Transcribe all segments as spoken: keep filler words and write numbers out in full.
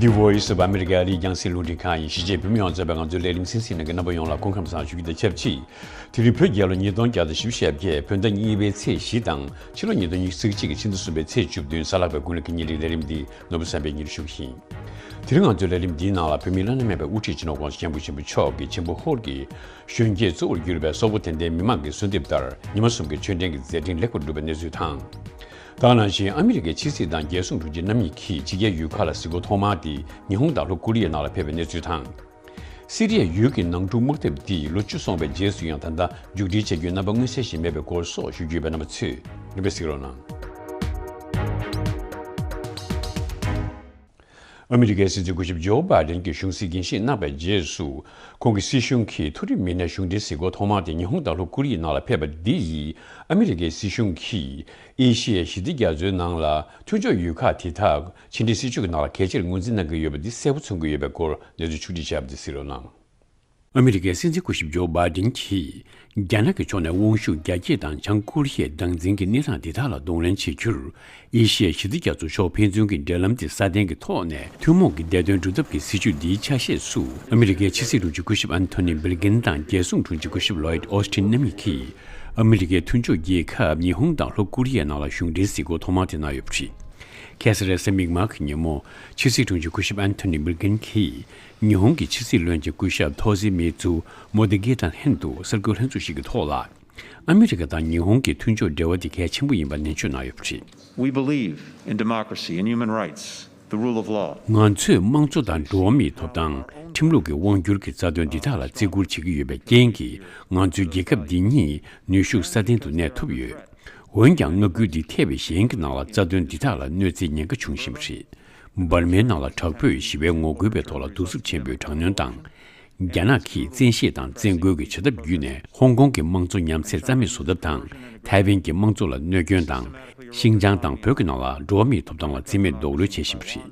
The Voice of America ཨ་རིའི་རྒྱང་སྲིང་རླུང་འཕྲིན་ཁང་ཡིན། གཞིས་བྱེས་བོད་མི་ཡོངས་གཙོས་པའི་ང་ཚོའི་ལས་རིམ་གསན་གཟིགས་གནང་མཁན་རྣམ་པ་ཡོངས་ལ་སྐུ་ཁམས་བཟང་ཞུ་རྒྱུ་དང་ཆབས་ཅིག་དེ་རིང་བོད་རྒྱལ་ལོ་ཉིས་སྟོང་བརྒྱ་དང་བཞི་བཅུ་ཞེ་བརྒྱད། བོད་ཟླ་གཉིས་པའི་ཚེས་བཞི་དང་ཕྱི་ལོ་ཉིས་སྟོང་ཉི་ཤུ་རྩ་གཅིག་གི་ཕྱི་ཟླ་གསུམ་པའི་ཚེས་བཅུ་བདུན། གཟའ་ལྷག་པའི་དགུན་ལོ་གི་ཉིན་རེའི་ལས་རིམ་འདི་ནོར་བུ་བསམ་འཕེལ་གཉིས་ཞུ་གི་ཡིན། དེ་རིང་ང་ཚོའི་ལས་རིམ་འདིའི་ནང་ལ་བོད་མིའི་བླ་ན་མེད་པའི་དབུ་ཁྲིད་སྤྱི་ནོར་༸གོང་ས་༸སྐྱབས་མགོན་ཆེན་པོ་མཆོག་གིས་ཆེན་པོ་ཧོར་གྱི་གཞོན་སྐྱེས་གཙོ་བོར་གྱུར་པའི་སོག་པོ་དད་ལྡན་མི་མང་གི་གསོལ་འདེབས་ལྟར་ཉི་མ་གསུམ་གྱི་ཆོས་འབྲེལ་གྱི་མཛད་འཕྲིན་ལེགས་པར་གྲུབ་པའི་གནས་ཚུལ་དང་། ད་ག་ནང་བཞིན་ཨ་མི་རི་ཀའི་ཕྱི་སྲིད་དང་རྒྱལ་སྲུང་དྲུང་ཆེ་རྣམ་གཉིས་ཀྱིས་ཕྱི་རྒྱལ་ཡུལ་ཁག་ལ་གཟིགས་སྐོར་ཐོག་མ་དེ་ཉི་ཧོང་དང་ལྷོ་ཀོ་རི་ཡའི་ནང་ལ་ཕེབས་པའི་གནས་ཚུལ་དང་། སི་རི་ཡའི་ཡུལ་གྱི་ནང་འཁྲུག་དམག་འཐབ་འདིས་ལོ་བཅུ་སོང་བའི་རྗེས་སུ་ཡང་ད་ལྟ་མཇུག་སྒྲིལ་བྱ་རྒྱུའི་རྣམ་པ་མངོན་གསལ་ཞིག་མེད་པའི་སྐོར་སོགས་ཞུ་རྒྱུ་ཡོད་པའི་རྣམ་པ་ཚོས་རིམ་པས་གཟིགས་རོགས་གནང་། ཨ་མི་རི་ཀའི་སྲིད་འཛིན་སྐུ་ཞབས་ཇོ་བྷའི་ཌེན་གྱིས་གཞུང་སྲིད་འགན་བཞེས་གནང་བའི་རྗེས་སུ། ཁོང་གི་སྲིད་གཞུང་གིས་མཐོ་རིམ་མི་སྣའི་གཞུང་འབྲེལ་གཟིགས་སྐོར་ཐོག་མ་དེ་ཉི་ཧོང་དང་ལྷོ་ཀོ་རི་ཡའི་ནང་ལ་ཕེབས་པ་འདི་ཡིས་ཨ་མི་རི་ཀའི་སྲིད་གཞུང་གིས་ཨེ་ཤི་ཡའི་ཞི་བདེ་རྒྱ་མཚོའི་ནང་ལ་མཐུན་ཕྱོགས་ཡུལ་ཁག་དེ་དག་ཕྱི་འབྲེལ་སྲིད་ཇུས་ཀྱི་ནང་ལ་གལ་ཆེར་ངོས་འཛིན་གནང་གི་ཡོད་པ་འདི་གསལ་པོ་མཚོན་གྱི་ཡོད་པའི་སྐོར་གནས་ཚུལ་ཕྱོགས་སྒྲིག་བྱས་པ་འདི་གཟིགས་རོགས་གནང་། ཨ་མི་རི་ཀའི་སྲིད་འཛིན་སྐུ་ཞབས་ཇོ་བྷའི་ཌེན་གྱིས་རྒྱ་ནག་གི་ཕྱོགས་ནས་དབང་ཤུགས་རྒྱ་སྐྱེད་དང་བྱང་ཀོ་རི་ཡའི་སྡང་འཛིན་གྱི་གནས་སྟངས་འདི་དག་ལ་གདོང་ལེན་བྱེད་རྒྱུར། ཨེ་ཤི་ཡའི་ཞི་བདེ་རྒྱ་མཚོ་ཕྱོགས་ཕན་ཚུན་གྱི་འབྲེལ་ལམ་དེ་སྲ་བརྟན་གྱི་ཐོག་ནས་ཐུན་མོང་གི་བདེ་དོན་སྒྲུབ་ཐབས་ཀྱི་སྲིད་ཇུས་འདིའི་ཆ་ཤས་སུ། ཨ་མི་རི་ཀའི་ཕྱི་སྲིད་དྲུང་ཆེ་སྐུ་ཞབས་ཨན་ཐོ་ནི་བྷིལ་ཀིན་དང་རྒྱལ་སྲུང་དྲུང་ཆེ་སྐུ་ཞབས་ལོའིད་ཨོ་སི་ཊིན་རྣམ་གཉིས་ཀྱིས། ཨ་མི་རི་ཀའི་མཐུན་ཕྱོགས་རྒྱལ་ཁབ་ཉི་ཧོང་དང་ལྷོ་ཀོ་རི་ཡའི་ནང་ལ་གཞུང་འབྲེལ་གཟིགས་སྐོར་ཐོག་མ་དེ་གནང་ཡོད་པ་རེད། ཁ་སང་རེས་གཟའ་མིག་དམར་གྱི་ཉིན་མོ། ཕྱི་སྲིད་དྲུང་ཆེ་སྐུ་ཞབས་ཨན་ཐོ་ནི་བྷིལ་ཀིན་གྱིས། ཉི་ཧོང་གི་ཕྱི་སྲིད་བློན་ཆེན་སྐུ་ཞབས་ཐོ་ཟི་མི་ཙུ་མོ་དི་གྷེ་དང་ལྷན་དུ་གསར་འགོད་ལྷན་ཚོགས་ཤིག་གི་ཐོག་ལ། ཨ་མི་རི་ཀ་དང་ཉི་ཧོང་གི་མཐུན་ཕྱོགས་འབྲེལ་བ་དེ་གལ་ཆེན་པོ་ཡིན་པ་ནན་བརྗོད་གནང་ཡོད་པ་རེད། We believe in democracy and human rights, the rule of law. ང་ཚོས་དམངས་གཙོ་དང་འགྲོ་བ་མིའི་ཐོབ་ཐང་། ཁྲིམས་ལུགས་ཀྱི་དབང་སྒྱུར་གྱི་རྩ་དོན་འདི་དག་ལ་བརྩི་བཀུར་བྱེད་ཀྱི་ཡོད་པའི་རྐྱེན་གྱིས། ང་ཚོའི་རྒྱལ་ཁབ་འདི་ཉིད་ནུས་ཤུགས་སྲ་བརྟན་དུ་གནས་ཐུབ་ཡོད། འོན་ཀྱང་། མངའ་ཁུལ་འདི་ཐེ་བའི་ཞེང་གི་ནང་ལ་རྩ་དོན་འདི་དག་ལ་གནོད་འཚེའི་ཉེན་ཁ་བྱུང་བཞིན་པ་རེད། འབར་མའི་ནང་ལ་དྲག་པོས་ཞི་བའི་ངོ་རྒོལ་བའི་ཐོག་ལ་གདུག་རྩུབ་ཆེན་པོའི་དྲག་གནོན་དང་། རྒྱ་ནག་གིས་བཙན་ཤེད་དང་བཙན་རྒོལ་གྱི་བྱ་ཐབས་བརྒྱུད་ནས་ཧོང་ཀོང་གི་དམངས་གཙོ་ཉམས་ཚད་རྩ་མེད་བཟོ་ཐབས་དང་། ཐའེ་ཝན་གྱི་དམངས་གཙོ་ལ་གནོད་སྐྱོན་དང་། ཤིན་ཅང་དང་བོད་ཀྱི་ནང་ལ་འགྲོ་བ་མིའི་ཐོབ་ཐང་ལ་བརྩི་མེད་རྡོག་རོལ་བྱེད་བཞིན་པ་རེད།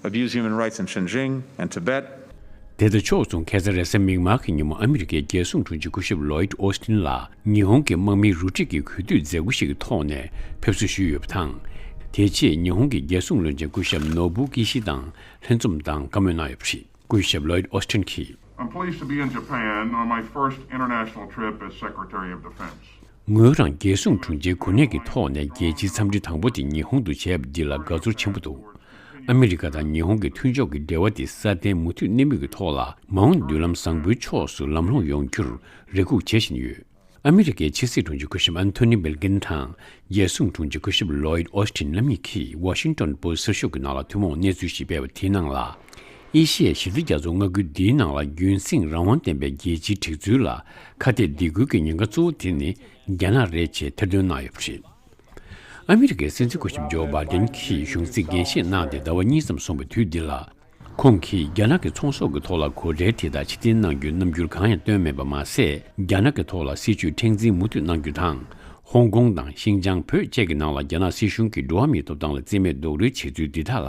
Abuse human rights in Xinjiang and Tibet. དེ་དང་ཕྱོགས་མཚུངས། ཁ་སང་རེས་གཟའ་མིག་དམར་གྱི་ཉིན་མོ་ཨ་མི་རི་ཀའི་རྒྱལ་སྲུང་དྲུང་ཆེ་སྐུ་ཞབས་ལོའིད་ཨོ་སི་ཊིན་ལ་ཉི་ཧོང་གི་དམག་མིའི་རུ་ཁྲིད་ཀྱི་གུས་འདུད་མཛད་སྒོ་ཞིག་གི་ཐོག་ནས་ཕེབས་བསུ་ཞུས་ཡོད་པ་དང་། དེ་རྗེས་ཉི་ཧོང་གི་རྒྱལ་སྲུང་བློན་ཆེན་སྐུ་ཞབས་ནོ་བུ་ཀི་ཤི་དང་ལྷན་འཛོམས་དང་བཀའ་མོལ་གནང་ཡོད་པ་རེད། སྐུ་ཞབས་ལོའིད་ཨོ་སི་ཊིན་གྱིས། I'm pleased to be in Japan on my first international trip as Secretary of Defense. ངོས་རང་རྒྱལ་སྲུང་དྲུང་ཆེའི་གོ་གནས་ཀྱི་ཐོག་ནས་རྒྱལ་སྤྱིའི་འཚམས་འདྲི་དང་པོ་དེ་ཉི་ཧོང་དུ་བྱས་པ་འདི་ལ་དགའ་ཚོར་ཆེན་པོ་འདུག་ཨ་མི་རི་ཀ་དང་ཉི་ཧོང་གི་མཐུན་ཕྱོགས་ཀྱི་འབྲེལ་བ་དེ་སྲ་བརྟན་མུ་མཐུད་གནས་མུས་ཀྱི་ཐོག་ལ་མ་འོངས་མདུན་ལམ་བཟང་པོའི་ཕྱོགས་སུ་ལམ་ལྷོང་ཡོང་རྒྱུར་རེ་སྒུག་བྱེད་བཞིན་ཡོད། ཨ་མི་རི་ཀའི་ཕྱི་སྲིད་དྲུང་ཆེ་སྐུ་ཞབས་ཨན་ཐོ་ནི་བྷིལ་ཀིན་དང་རྒྱལ་སྲུང་དྲུང་ཆེ་སྐུ་ཞབས་ལོའིད་ཨོ་སི་ཊིན་རྣམ་གཉིས་ཀྱིས་ཝ་ཤིང་ཏོན་པོ་སི་གསར་ཤོག་གི་ནང་ལ་ཐུན་མོང་གནས་ཚུལ་ཞིག་སྤེལ་བ་དེའི་ནང་ལ། ཨེ་ཤི་ཡའི་ཞི་བདེ་རྒྱ་མཚོ་མངའ་ཁུལ་འདིའི་ནང་ལ་རྒྱུན་སྲིང་རང་དབང་ལྡན་པའི་རྒྱལ་སྤྱིའི་སྒྲིག་འཛུགས་ལ་ཁ་གཏད་འདེད་ཁུལ་གྱི་ཉེན་ཁ་གཙོ་བོ་དེ་ནི་རྒྱ་ནག་རེད་ཅེས་ཐེར་འདོན་གནང་ཡོད་པ་རེད། ཨ་མི་རི་ཀའི་སྲིད་འཛིན་སྐུ་ཞབས་ཇོ་བྷའི་ཌེན་གྱིས་གཞུང་སྲིད་འགན་བཞེས་གནང་སྟེ་ཟླ་བ་གཉིས་ཙམ་སོང་བའི་དུས་འདི་ལ། ཁོང་གིས་རྒྱ་ནག་གི་ཚོང་ཟོག་གི་ཐོག་ལ་གོ་ཁྲལ་དེ་དག་ཕྱིར་འཐེན་གནང་རྒྱུའི་རྣམ་འགྱུར་གང་ཡང་སྟོན་མེད་པ་མ་ཟད། རྒྱ་ནག་གི་ཐོག་ལ་སྲིད་ཇུས་མཁྲེགས་འཛིན་མུ་མཐུད་གནང་རྒྱུ་དང་། ཧོང་ཀོང་དང་ཤིན་ཅང་བོད་བཅས་ཀྱི་ནང་ལ་རྒྱ་ནག་སྲིད་གཞུང་གིས་འགྲོ་བ་མིའི་ཐོབ་ཐང་ལ་བརྩི་མེད་རྡོག་རོལ་བྱེད་ཚུལ་འདི་དག་ལ་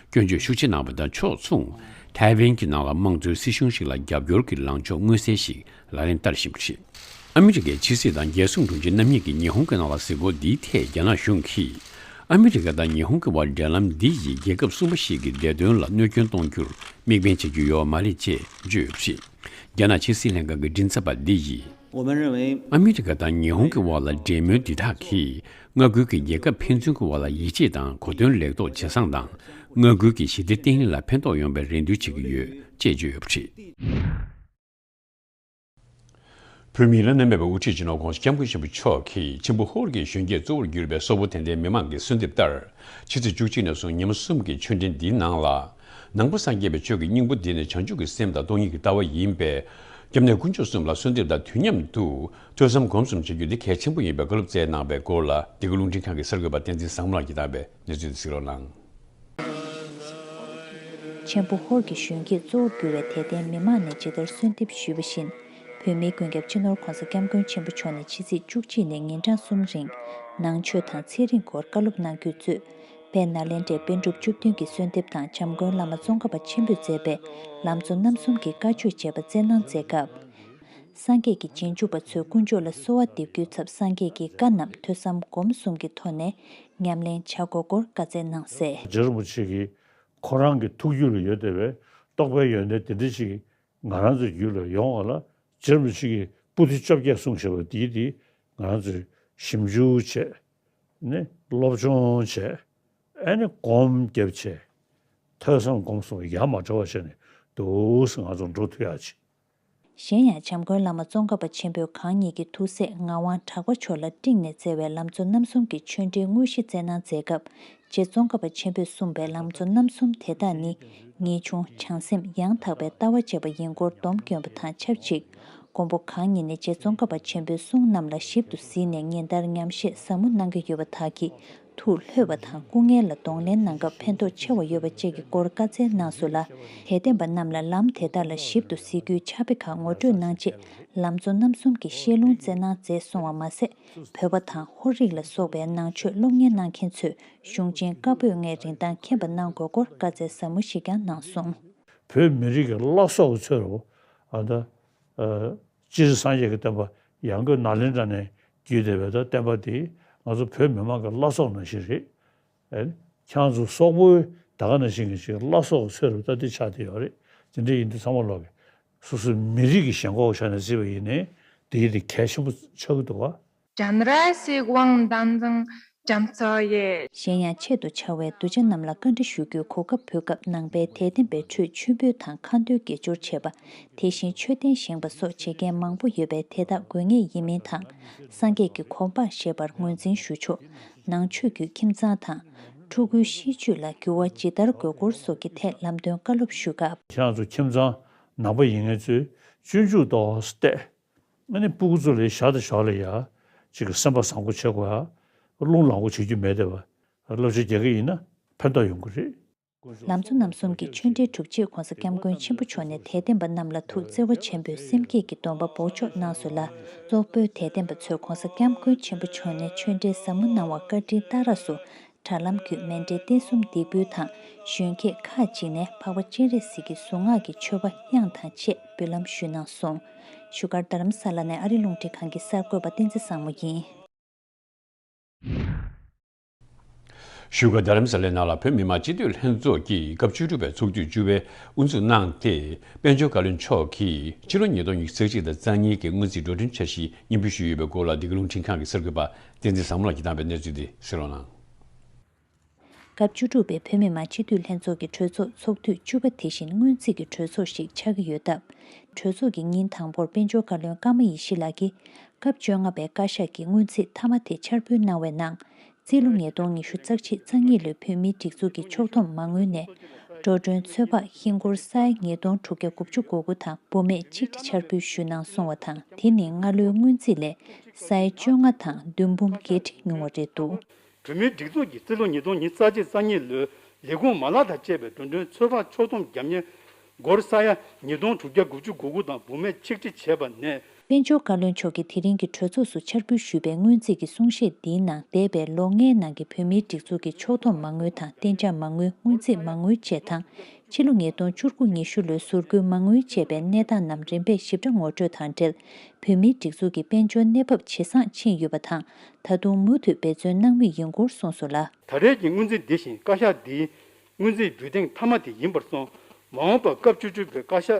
སྐྱོན་བརྗོད་ཤུགས་ཆེ་གནང་བ་དང་ཕྱོགས་མཚུངས། ཐའེ་ཝན་གྱི་ནང་ལ་དམངས་གཙོའི་སྲིད་གཞུང་ཞིག་ལ་རྒྱབ་སྐྱོར་གྱི་ལངས་ཕྱོགས་མངོན་གསལ་ཞིག་ལག་ལེན་བསྟར་བཞིན་པ་རེད། ཨ་མི་རི་ཀའི་ཕྱི་སྲིད་དང་རྒྱལ་སྲུང་དྲུང་ཆེ་རྣམ་གཉིས་ཀྱིས་ཉི་ཧོང་གི་ནང་ལ་གཟིགས་སྐོར་འདིའི་ཐད་རྒྱ་ནག་གཞུང་གིས། ཨ་མི་རི་ཀ་དང་ཉི་ཧོང་གི་དབར་འབྲེལ་ལམ་འདི་ཡིས་རྒྱལ་ཁབ་གསུམ་པ་ཞིག་གི་བདེ་དོན་ལ་གནོད་སྐྱོན་གཏོང་རྒྱུར་དམིགས་འབེན་བྱེད་རྒྱུ་ཡོད་མ་རེད་ཅེས་བརྗོད་ཡོད་པ་རེད། རྒྱ་ནག་ཕྱི་སྲིད་ལྷན་ཁང་གི་མགྲིན་ཚབ་པ་འདི་ཡིས། ཨ་མི་རི་ཀ་དང་ཉི་ཧོང་གི་དབར་ལ་འབྲེལ་མོལ་འདི་དག་གིས་མངའ་ཁུལ་གྱི་རྒྱལ་ཁབ་ཕན་ཚུན་གྱི་དབར་ལ་ཡིད་ཆེས་དང་གོ་དོན་ལེགས་ཐོག་ཇེ་བཟང་དང་། མངའ་ཁུལ་གྱི་ཞི་བདེ་བརྟན་ལྷིང་ལ་ཕན་ཐོགས་ཡོང་བའི་རེ་འདུན་བྱེད་ཀྱི་ཡོད་ཅེས་བརྗོད་ཡོད་པ་རེད། བོད་མིའི་བླ་ན་མེད་པའི་དབུ་ཁྲིད་སྤྱི་ནོར་༸གོང་ས་༸སྐྱབས་མགོན་ཆེན་པོ་མཆོག་གིས་ཆེན་པོ་ཧོར་གྱི་གཞོན་སྐྱེས་གཙོ་བོར་གྱུར་པའི་སོག་པོ་དད་ལྡན་མི་མང་གི་གསོལ་འདེབས་ལྟར། ཕྱི་ཚེས་བཅུ་གཅིག་ནས་བཟུང་ཉི་མ་གསུམ་གྱི་ཆོས་འབྲེལ་འདིའི་ནང་ལ། ནང་པ་སངས་རྒྱས་པའི་ཆོས་ཀྱི་སྙིང་པོ་འདི་ནི་བྱང་ཆུབ་ཀྱི་སེམས་དང་སྟོང་ཉིད་ཀྱི་ལྟ་བ་ཡིན་པས། སྐྱབས་གནས་དཀོན་མཆོག་གསུམ་ལ་གསོལ་འདེབས་དང་དུས་མཉམ་དུ་ཐོས་བསམ་སྒོམ་གསུམ་བྱ་རྒྱུ་འདི་གལ་ཆེན་པོ་ཡིན་པའི་བཀའ་སློབ་སྩལ་གནང་བའི་སྐོར་ལ། འདི་ག་རླུང་འཕྲིན་ཁང་གི་གསར་འགོད་པ་བསྟན་འཛིན་བཟང་མོ་ལགས་ཀྱིས་བཏང་བའི་གནས་ཚུལ་དེ་གཟིགས་རོགས་གནང་། ཆེན་པོ་ཧོར་གྱི་གཞོན་སྐྱེས་གཙོ་བོར་གྱུར་བའི་དད་ལྡན་མི་མང་ནས་ཇི་ལྟར་གསོལ་འདེབས་ཞུས་པ་བཞིན། བོད་མིའི་མགོན་སྐྱབས་སྤྱི་ནོར་༸གོང་ས་༸སྐྱབས་མགོན་ཆེན་པོ་མཆོག་ནས་ཕྱི་ཚེས་བཅུ་གཅིག་ནས་ཉིན་གྲངས་གསུམ་རིང་ནང་ཆོས་དང་ཚེ་རིང་སྐོར་བཀའ་སློབ་གནང་རྒྱུའི་གཙོས། དཔལ་ནཱ་ལེནྡྲའི་པཎ་གྲུབ་བཅུ་བདུན་གྱི་གསོལ་འདེབས་དང་༸འཇམ་མགོན་བླ་མ་ཙོང་ཁ་པ་ཆེན་པོས་མཛད་པའི་ལམ་གཙོ་རྣམ་གསུམ་གྱི་བཀའ་ཆོས་བཅས་པ་སྩལ་གནང་མཛད་སྐབས། སངས་རྒྱས་ཀྱི་རྗེས་འཇུག་པ་ཚོས་དཀོན་མཆོག་ལ་གསོལ་བ་འདེབས་རྒྱུའི་ཚབ་སངས་རྒྱས་ཀྱི་བཀའ་རྣམས་ཐོས་བསམ་སྒོམ་གསུམ་གྱི་ཐོག་ནས་ཉམས་ལེན་བྱ་དགོས་སྐོར་བཀའ་སྩལ་གནང་གསལ། རྗེ་རིན་པོ་ཆེ་གིས་ ཁོ་རང་གི་ཐུགས་རྒྱུད་ལ་ཡོད་བསྡད་པའི་རྟོགས་པའི་ཡོན་ཏན་དེ་འདྲ་ཞིག་ང་རང་ཚོའི་རྒྱུད་ལ་ཡོང་བ་ལ། རྗེ་རིན་པོ་ཆེ་གིས་པོ་ཏི་བཅོ་བརྒྱད་གསུངས་བཞག་པ་འདིའི་དེ་ང་རང་ཚོས་ཞིབ་འཇུག་བྱས་ནས་སློབ་སྦྱོང་བྱས། ཨ་ནི་སྒོམ་བརྒྱབ་བྱས། ཐོས་བསམ་སྒོམ་གསུམ་ཡ་མ་བྲལ་བ་བྱས་ནས་འདུག་སེ་ང་ཚོ་འགྲོ་ཐུབ་ཡག་ཅིག་གཞན་ཡང་། བྱམས་མགོན་བླ་མ་ཙོང་ཁ་པ་ཆེན་པོས་གང་ཉིད་ཀྱི་ཐུགས་སྲས་ངག་དབང་གྲགས་པ་མཆོག་ལ་སྤྲིངས་ནས་བསྩལ་བའི་ལམ་གཙོ་རྣམ་གསུམ་གྱི་ཆོས་འབྲེལ་དངོས་གཞི་བསྩལ་གནང་མཛད་སྐབས། རྗེ་ཙོང་ཁ་པ་ཆེན་པོས་གསུངས་པའི་ལམ་གཙོ་རྣམ་གསུམ་དེ་དག་ནི། ངེས་འབྱུང་། བྱང་སེམས། ཡང་དག་པའི་ལྟ་བ་བཅས་པ་ཡིན་སྐོར་སྡོམ་བསྐྱོན་པ་དང་ཆབས་ཅིག་མགོན་པོ་གང་ཉིད་ནས་རྗེ་ཙོང་ཁ་པ་ཆེན་པོའི་གསུང་རྣམས་ལ་ཞིབ་ཏུ་གཟིགས་ནས་ཉིན་ལྟར་ཉམས་བཞེས་ཟབ་མོ་གནང་གི་ཡོད་པ་དག་གིས། ཐུགས་ལྷོད་པ་དང་སྐུ་ངལ་ལ་གདོང་ལེན་གནང་སྐབས་ཕན་ཐོགས་ཆེ་བ་ཡོད་པ་བཅས་ཀྱི་སྐོར་བཀའ་སྩལ་གནང་སོང་ལ། དད་ལྡན་པ་རྣམས་ལ་ལམ་དེ་དག་ལ་ཞིབ་ཏུ་གཟིགས་རྒྱུའི་ཕྱག་དཔེ་ཁག་ངོ་སྤྲོད་གནང་རྗེས། ལམ་གཙོ་རྣམ་གསུམ་གྱི་བཤད་ལུང་སྩལ་གནང་མཛད་སོང་བ་མ་ཟད། བོད་པ་དང་ཧོར་རིགས་ལ་སོགས་པའི་ནང་ཆོས་སློབ་གཉེར་གནང་མཁན་ཚོས་གཞུང་ཆེན་བཀའ་པོད་ལྔའི་རིན་ཐང་མཁྱེན་པ་གནང་དགོས་སྐོར་བཀའ་སྩལ་ཟབ་མོ་ཞིག་ཀྱང་གནང་སོང་། བོད་མི་རིགས་ཀྱི་བླ་སྲོག་གི་ཚོད་རུ་ཨ་ད། སྤྱིར་སངས་རྒྱས་ཀྱི་བསྟན་པ་ཡང་སྒོས་ནཱ་ལེནྡྲ་ནས་བརྒྱུད་བསྡད་པའི་ད་བསྟན་པ་དེ་ང་ཚོ་བོད་མི་མང་གི་བླ་སྲོག་ནང་བཞིན་རེད། ཨེ། ཁྱེད་ཚོ་སོག་པོའི་ད་ག་ནང་བཞིན་གྱི་ཅིག་བླ་སྲོག་གི་ཚོད་རུ་ད་དེ་ཆགས་བསྡད་ཡོད་རེད། དེ་འདྲ་ཡིན་དུས་ཚང་མ་ལོག་གི་སོ་སོའི་མི་རིགས་ཀྱི་ཞེན་ཁོག་ཆ་ནས་བརྩིས་པ་ཡིན་ནའི་དེ་ཡིན་དེ་གལ་ཆེན་པོ་ཆགས་ཀྱི་འདུག་བ། 讲来是光当中讲错耶。 གཞན་ཡང་ཆེད་དུ་བྱ་བའི་གདུལ་བྱ་རྣམས་ལ་བཀའ་འདྲི་ཞུ་རྒྱུའི་གོ་སྐབས་ཕུལ་སྐབས་ནང་པའི་དད་ལྡན་པའི་ཁྲོད་མཆོད་འབུལ་དང་ཁ་འདོན་དགེ་སྦྱོར་བྱེད་པ། དེ་བཞིན་མཆོད་རྟེན་བཞེངས་པ་སོགས་བྱེད་མཁན་མང་པོ་ཡོད་པས་དེ་དག་དགོས་ངེས་ཡིན་མིན་དང་། སངས་རྒྱས་ཀྱི་གོ་འཕང་བཞེས་པར་ངོས་འཛིན་ཞུ་ཆོག་ནང་ཆོས་བརྒྱུད་ཁྱིམ་ཚང་དང་། ཕྲུ་གུའི་གཤིས་སྤྱོད་ལ་འགྱུར་བ་ཇི་ལྟར་དགོས་སྐོར་སོགས་ཀྱི་ཐད་ལམ་སྟོན་བཀའ་སློབ་ཞུ་སྐབས། ཁྱེད་རང་ཚོ་ཁྱིམ་ཚང་ནང་པ་ཡིན་མཁན་ཚོས་སྤྱོད་འཇུག་ཏོག་ཙམ་བལྟས། ཨ་ནི་སྤུ་གུ་ཚོ་ལ་ཞར་དང་ཞོར་ལ་ཡ་ཅིག་གི་སེམས་པ་བཟང་པོ་བྱེད་དགོས་ཡ། རླུང་ལངས་པོ་བྱེད་རྒྱུ་མེད་བསྡད་པ། བསླབ་བྱ་རྒྱག་གི་ཡིན་ན་ཕན་ཐོགས་ཡོང་གི་རེད། ལམ་གཙོ་རྣམ་གསུམ་གྱི་ཆོས་འབྲེལ་སྒྲུབ་རྗེས་༧གོང་ས་༧སྐྱབས་མགོན་ཆེན་པོ་མཆོག་ནས་དད་ལྡན་པ་རྣམས་ལ་ཐུགས་བརྩེ་བ་ཆེན་པོས་སེམས་བསྐྱེད་ཀྱི་སྡོམ་པ་འབོགས་ཆོག་གནང་སོང་ལ། སོག་པོའི་དད་ལྡན་པ་ཚོས་༧གོང་ས་༧སྐྱབས་མགོན་ཆེན་པོ་མཆོག་ནས་ཆོས་འབྲེལ་ཟབ་མོ་གནང་བ་བཀའ་དྲིན་གཏད་རགས་སུ། དྲ་ལམ་བརྒྱུད་མཎྜལ་རྟེན་གསུམ་འདེགས་འབུལ་དང་གཞོན་སྐྱེས་ཁག་ཅིག་ནས་འཕགས་པ་སྤྱན་རས་གཟིགས་ཀྱི་གཟུངས་སྔགས་ཀྱི་མཆོད་པ་དབྱངས་དང་བཅས་འབུལ་ལམ་ཞུས་གནང་སོང་། བཞུགས་སྒར་རྡ་རམ་ས་ལ་ནས་ཨ་རི་རླུང་འཕྲིན་ཁང་གི་གསར་འགོད་པ་བསྟན་འཛིན་བཟང་མོ་ཡིན། བཞུགས་སྒར་རྡ་རམ་ས་ལའི་ནང་ལ་བོད་མི་མང་སྤྱི་འཐུས་ལྷན་ཚོགས་ཀྱིས་སྐབས་བཅུ་དྲུག་པའི་ཚོགས་དུས་བཅུ་པའི་དབུ་འཛུགས་གནང་སྟེ། དཔལ་འབྱོར་བཀའ་བློན་མཆོག་གིས་ཕྱི་ལོ་ཉིས་སྟོང་ཉི་ཤུ་རྩ་གཅིག་དང་རྩ་གཉིས་ཀྱི་སྔོན་རྩིས་འགྲོ་གྲོན་འཆར་གཞི་སྙན་འབུལ་ཞུས་ཡོད་པའི་སྐོར་ལ་འདི་ག་རླུང་འཕྲིན་ཁང་གི་གསར་འགོད་པ་བསྟན་འཛིན་བཟང་མོ་ལགས་ཀྱིས་བཏང་བའི་གནས་ཚུལ་འདི་གསན་རོགས་གནང་། སྐབས་བཅུ་དྲུག་པའི་བོད་མི་མང་སྤྱི་འཐུས་ལྷན་ཚོགས་ཀྱི་གྲོས་ཚོགས་ཚོགས་དུས་བཅུ་པ་དེ་བཞིན་སྔོན་རྩིས་ཀྱི་གྲོས་ཚོགས་ཤིག་ཆགས་ཀྱི་ཡོད་སྟབས། གྲོས་ཚོགས་ཀྱི་ཉིན་དང་པོར་དཔལ་འབྱོར་བཀའ་བློན་ཀརྨ་ཡེ་ཤེས་ལགས་ཀྱིས་སྐབས་བཅོ་ལྔ་པའི་བཀའ་ཤག་གི་སྔོན་རྩིས་མཐའ་མ་དེ་འཆར་འབུལ་གནང་བའི་ནང་། རྩིས་ལོ་ཉིས་སྟོང་ཉི་ཤུ་རྩ་གཅིག་རྩ་གཉིས་ལོའི་བོད་མིའི་སྒྲིག་འཛུགས་ཀྱི་ཕྱོགས་བསྡོམས་མ་དངུལ་ནས། འགྲོ་གྲོན་ཚོད་དཔག་ཧིན་སྒོར་ས་ཡ་ཉིས་སྟོང་དྲུག་བརྒྱ་དགུ་བཅུ་གོ་དགུ་དང་འབུམ་མེད་གཅིག་ཁྲི་འཆར་འབུལ་ཞུས་གནང་སོང་བ་དང་། དེ་ནི་སྔ་ལོའི་སྔོན་རྩིས་ལས་ས་ཡ་བཅོ་ལྔ་དང་བདུན་འབུམ་བརྒྱད་ཁྲི་ཉུང་བ་རེད་འདུག་བོད་མིའི་སྒྲིག་འཛུགས་ཀྱི་རྩིས་ལོ་ཉིས་སྟོང་ཉི་ཤུ་རྩ་གཅིག་རྩ་གཉིས་ལོའི་ལས་ཁུངས་མ་ལག་དང་བཅས་པའི་འགྲོ་གྲོན་ཚོད་དཔག་ཕྱོགས་བསྡོམས་རྒྱབ་གཉེར་སྒོར་ས་ཡ་ཉིས་སྟོང་དྲུག་བརྒྱ་དགུ་བཅུ་གོ་དགུ་དང་འབུམ་མེད་ཆིག་ཁྲི་བྱས་པ་ནས། དཔལ་འབྱོར་བཀའ་བློན་མཆོག་གིས་དེ་རིང་གི་གྲོས་ཚོགས་སུ་འཆར་འབུལ་ཞུས་པའི་སྔོན་རྩིས་ཀྱི་གསུང་བཤད་འདིའི་ནང་། འདས་པའི་ལོ་ལྔའི་ནང་གི་བོད་མིའི་སྒྲིག་འཛུགས་ཀྱི་ཕྱོགས་བསྡོམས་མ་དངུལ་དང་གཏན་འཇགས་མ་དངུལ། སྔོན་རྩིས་མ་དངུལ་བཅས་དང་། ཕྱི་ལོ་ཉིས་སྟོང་བཅུ་དགུ་ཉི་ཤུ་ལོའི་ཟུར་བཀོལ་མ་དངུལ་བཅས་པའི་གནས་སྟངས་རྣམས་རིམ་པས་ཞིབ་ཕྲ་ངོ་སྤྲོད་དང་འབྲེལ། བོད་མིའི་སྒྲིག་འཛུགས་ཀྱི་དཔལ་འབྱོར་གནས་བབ་ཇེ་བཟང་ཕྱིན་ཡོད་པ་དང་། ད་དུང་མུ་མཐུད་འབད་བརྩོན་གནང་མུས་ཡིན་སྐོར་གསུངས་སོང་ལ། ད་རེས་ཀྱི་སྔོན་རྩིས་འདི་བཞིན་བཀའ་ཤག་འདིའི་སྔོན་རྩིས་འབུལ་ཐེངས་མཐའ་མ་དེ་ཡིན་པར་སོང་། མ་འོངས་པར་སྐབས་བཅུ་དྲུག་པའི་བཀའ་ཤག་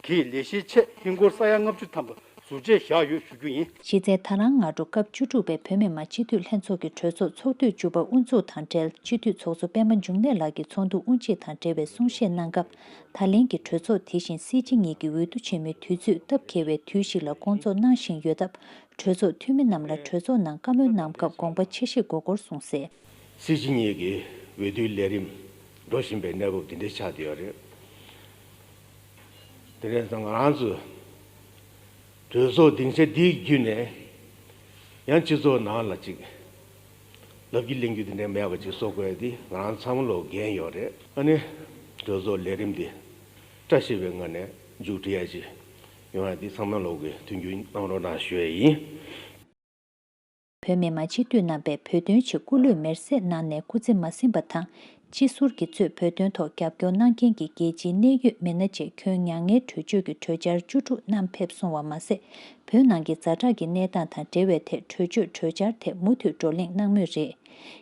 གིས་ལས་གཞིའི་ཆེད་ཧིན་སྒོར་ས་ཡ་ལྔ་བཅུ་ཐམ་པ་ཟུར་བཅད་བཞག་ཡོད་ཞུ་རྒྱུ་ཡིན། གཞི་རྩའི་ད་རང་སྔ་དྲོ་སྐབས་བཅུ་དྲུག་པའི་བོད་མི་མང་སྤྱི་འཐུས་ལྷན་ཚོགས་ཀྱི་གྲོས་ཚོགས་ཚོགས་དུས་བཅུ་པ་དབུ་འཛུགས་དང་འབྲེལ། སྤྱི་འཐུས་ཚོགས་གཙོ་པད་མ་འབྱུང་གནས་ལགས་ཀྱིས་ཚོགས་འདུ་དབུ་འབྱེད་དང་འབྲེལ་བའི་གསུང་བཤད་གནང་སྐབས། ད་ལན་གྱི་གྲོས་ཚོགས་དེ་བཞིན་སྲིད་སྤྱི་གཉིས་ཀྱི་འོས་བསྡུ་ཆེན་མོའི་དུས་ཚོད་སྟབས་འཁེལ་བའི་དུས་ཤིག་ལ་སྐོང་ཚོགས་གནང་བཞིན་ཡོད་སྟབས། གྲོས་ཚོགས་འཐུས་མི་རྣམས་ལ་གྲོས་ཚོགས་ནང་བཀའ་མོལ་གནང་སྐབས་དགོངས་པ་ཆེ་བཞེས་དགོས་སྐོར་གསུངས་གསལ། སྲིད་སྤྱི་གཉིས་ཀྱི་འོས་བསྡུའི་ལས་རིམ་འགྲོ་བཞིན་པའི་གནས་བབ་འདི་འདྲ་ཆགས་བསྡད་ཡོད་རེད། དེ་ནས་ང་རང་ཚོས་གྲོས་ཚོགས་སྡིངས་ཆ་འདི་བརྒྱུད་ནས་ཡང་སྤྱི་ཚོགས་ནང་ལ་ཅིག་ལབ་རྒྱུ་གླེང་རྒྱུ་དེ་འདྲ་མེད་པ་ཅིག་བཟོ་དགོས་ཡ་འདི་ང་རང་ཚང་མ་ལོ་འགན་ཡོད་རེད། ཨ་ནི་གྲོས་ཚོགས་ལས་རིམ་འདི་བཀྲ་ཤིས་པའི་ངང་ནས་མཇུག་སྒྲིལ་ཡ་ཅིག་ཡོང་ཡ་འདི་ཚང་མ་ལོ་གིས་མཐུན་འགྱུར་གནང་རོགས་གནང་ཞུ་ཡ་ཡིན། བོད་མི་མང་སྤྱི་འཐུས་རྣམ་པས་བོད་དོན་ཆེད་སྐུ་ལུས་མེར་སྲེག་གནང་ནས་སྐུ་ཚེ་མ་ཟིན་པ་དང་། སྤྱི་ཟུར་གྱིས་གཙོས་བོད་དོན་ཐོག་རྒྱབ་སྐྱོར་གནང་མཁན་གྱི་རྒྱལ་སྤྱིའི་གནད་ཡོད་མི་སྣ་བཅས་ཁྱོན་མྱ་ངན་གྲོས་ཆོད་ཀྱི་གྲོས་འཆར་བཅུ་དྲུག་བསྣམས་ཕེབས་སོང་བ་མ་ཟད། བོད་ནང་གི་ཛ་དྲག་གི་གནས་སྟངས་དང་འབྲེལ་བའི་ཐད་གྲོས་ཆོད་གྲོས་འཆར་དེ་མུ་མཐུད་བགྲོ་གླེང་གནང་མུས་རེད།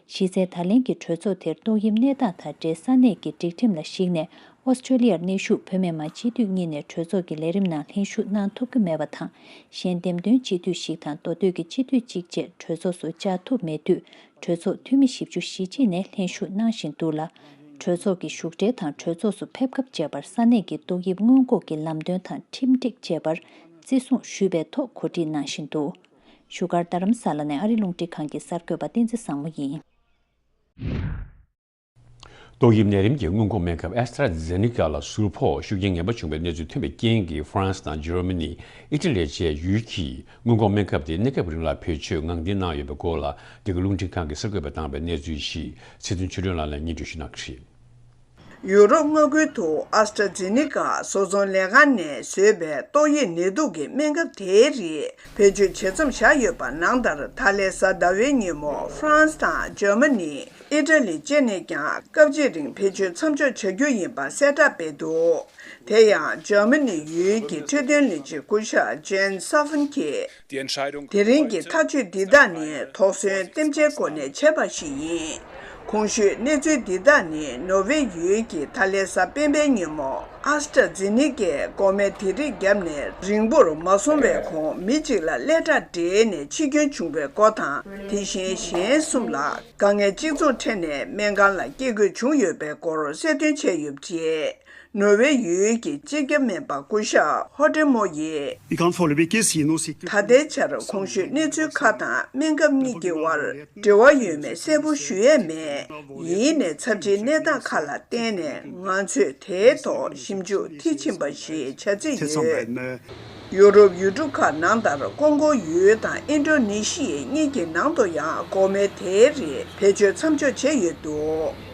གཞི་རྩའི་ད་ལན་གྱི་གྲོས་ཚོགས་དེར་ཏོག་དབྱིབས་གནས་སྟངས་དང་འབྲེལ་ས་གནས་ཀྱི་སྒྲིག་ཁྲིམས་ལ་གཞིགས་ནས། ཨོ་སི་ཀྲོ་ལི་ཡར་གནས་བཞུགས་བོད་མི་མང་སྤྱི་འཐུས་གཉིས་ནས་གྲོས་ཚོགས་ཀྱི་ལས་རིམ་ནང་ལྷན་ཞུགས་གནང་ཐུབ་ཀྱི་མེད་པ་དང་། གཞན་འདེམས་ཐོན་སྤྱི་འཐུས་ཤིག་དང་མདོ་སྟོད་ཀྱི་སྤྱི་འཐུས་གཅིག་བཅས་གྲོས་ཚོགས་སུ་བཅར་ཐུབ་མེད་དུས། གྲོས་ཚོགས་འཐུས་མི་བཞི་བཅུ་ཞེ་གཅིག་ནས་ལྷན་ཞུགས་གནང་བཞིན་འདུག་ལ། གྲོས་ཚོགས་ཀྱི་བཞུགས་གྲལ་དང་གྲོས་ཚོགས་སུ་ཕེབས་སྐབས་བཅས་པར་ས་གནས་ཀྱི་ཏོག་དབྱིབས་སྔོན་འགོག་གི་ལམ་སྟོན་དང་ཁྲིམས་སྒྲིག་བཅས་པར་བརྩི་སྲུང་ཞུས་པའི་ཐོག་གོ་སྒྲིག་གནང་བཞིན་འདུག་བཞུགས་སྒར་རྡ་རམ་ས་ལ་ནས་ཨ་རི་རླུང་འཕྲིན་ཁང་གི་གསར་འགོད་པ་བསྟན་འཛིན་བཟང་མོ་ཡིན། ཏོག་དབྱིབས་ནད་རིམས་ཀྱི་སྔོན་འགོག་སྨན་ཁབ་ཨེ་སི་ཏྲ་ཛེ་ནི་ཀ་ལ་ཟུར་ཕོག་ཤུགས་རྐྱེན་ངན་པ་བྱུང་བའི་གནས་ཚུལ་ཐོན་པའི་རྐྱེན་གྱིས་ཧྥ་རན་སི་དང་འཇར་མ་ནི། ཨི་ཊ་ལི་བཅས་ཡུལ་གྱིས་སྔོན་འགོག་སྨན་ཁབ་དེ་གནས་སྐབས་རིང་ལ་བེད་སྤྱོད་ངང་འདིང་གནང་ཡོད་པའི་སྐོར་ལ། འདི་ག་རླུང་འཕྲིན་ཁང་གིས་གསར་འགོད་པ་བཏང་བའི་གནས་ཚུལ་ཞིག་ཚེ་བརྟན་ཆོས་སྒྲོན་ལགས་ནས་སྙན་སྒྲོན་ཞུ་གནང་གི་རེད། ཡུ་རོབ་མངའ་ཁུལ་དུ་ཨ་སི་ཏྲ་ཛེ་ནི་ཀ་བཟོ་ཚོང་ལས་ཁང་ནས་བཟོས་པའི་ཏོག་དབྱིབས་ནད་དུག་གི་སྨན་ཁབ་དེའི་རིགས་བེད་སྤྱོད་བྱེད་མཚམས་བཞག་ཡོད་པ་ནང་ལྟར། ད་ལན་གཟའ་ཟླ་བའི་ཉིན་མོ་ཧྥ་རན་སི་དང་འཇར་མ་ནི། ཨི་ཊ་ལི་བཅས་ནས་ཀྱང་སྐབས་གཅིག་རིང་བེད་སྤྱོད་མཚམས་འཇོག་བྱ་རྒྱུ་ཡིན་པ་གསལ་བསྒྲགས་སྤེལ་འདུག་དེ་ཡང་འཇར་མ་ནི་ཡུལ་གྱི་འཕྲོད་བསྟེན་ལས་བྱེད་སྐུ་ཞབས་ཇན་སཱ་ཧྥན་གྱིས། དེ་རིང་གི་ཐག་གཅོད་འདི་དག་ནི་དོགས་ཟོན་རྟེན་འབྲེལ་སྒོ་ནས་བྱས་པ་ཞིག་ཡིན། གོང་ཞུས་གནས་ཚུལ་འདི་དག་ནི་ནོར་ཝེ་ཡུལ་གྱི་ད་ལན་གཟའ་སྤེན་པའི་ཉིན་མོ། ཨ་སི་ཏྲ་ཛེ་ནི་ཀའི་འགོག་སྨན་དེ་རིགས་བརྒྱབ་ནས་རིང་པོར་མ་སོང་བའི་གོང་མི་གཅིག་ལ་ཀླད་ཁྲག་འདྲེས་ནས་འཆི་སྐྱོན་བྱུང་བའི་སྐོར་དང་། དེ་བཞིན་གཞན་གསུམ་ལ་དཀའ་ངལ་གཅིག་མཚུངས་འཕྲད་ནས་སྨན་ཁང་ལ་སྐྱེལ་དགོས་བྱུང་ཡོད་པའི་སྐོར་གསལ་སྟོན་བྱས་ཡོད་པ་རེད། ནོར་ཝེ་ཡུལ་གྱི་སྤྱི་ཁྱབ་སྨན་པ་སྐུ་ཞབས་ཧོ་ཏེ་མོ་ཡིས། ད་ལྟའི་ཆར་གོང་ཞུས་གནས་ཚུལ་ཁག་དང་སྨན་ཁབ་གཉིས་ཀྱི་དབར་འབྲེལ་བ་ཡོད་མེད་གསལ་པོ་ཞུ་ཡས་མེད། ཡིན་ནའི་ཚབས་ཆེའི་གནས་སྟངས་ཁག་ལ་བརྟེན་ནས་ང་ཚོས་དེའི་ཐོག་ཞིབ་འཇུག་མཐིལ་ཕྱིན་པ་ཞིག་བྱ་རྩིས་ཡོད། ཡུ་རོབ་ཡུལ་གྲུ་ཁག་ནང་ལྟར་ཀོང་ཀོ་ཡུལ་དང་ཨིན་ཌོ་ནེ་ཤི་ཡ་གཉིས་ཀྱི་ནང་དུ་ཡང་འགོག་སྨན་དེའི་རིགས་བེད་སྤྱོད་མཚམས་འཇོག་བྱས་ཡོད་འདུག་